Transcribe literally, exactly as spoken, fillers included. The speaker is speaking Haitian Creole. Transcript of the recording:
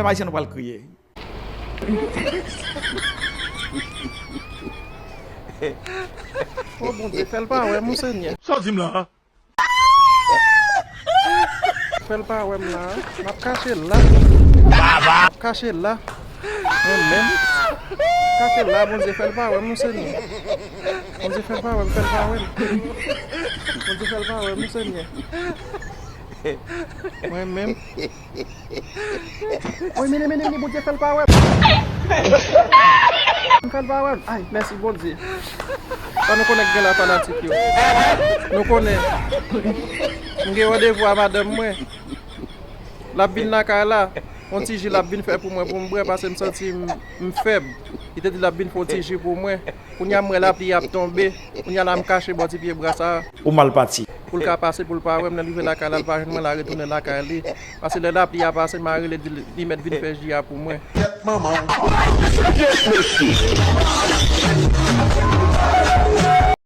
Pèp ayisyen, nou pral kriye. O Bondye, fè l pa wè m, Senyè. Sa w di m la? Fè l pa wè m la. M ap kache la. M ap kache la. Mwen menm. Kache la, Bondye, fè l pa wè m, Senyè. Bondye, fè l pa wè m, fè l pa wè m. Bondye, fè l pa wè m, Senyè. Mwen menm. Woy, mennen, mennen, mennen, Bondye, fè l pa wè m. Fè l pa wè m. Ay, mèsi, Bondye. Sa nou konnen k gen la fanatik yo. Nou konnen. M gen randevou a madanm mwen. L ap vin lakay la. Yon ti ji l ap vin fè pou mwen, pou m bwè, paske m santi m, m fèb. Li te di l ap vin fè yon ti ji pou mwen. Kounye a, m wè lapli ap tonbe. Kounye a la, m kache bò ti pye bwa sa a. Ou mal pati. Pou l ka pase, pou l pa wè m, lè l rive lakay la, l pa jwenn mwen, l a retounen lakay li. Paske lè lapli a pase, m a rele, di l, li mèt vin fè ji a pou mwen. Tèt manman w. Dye mesi.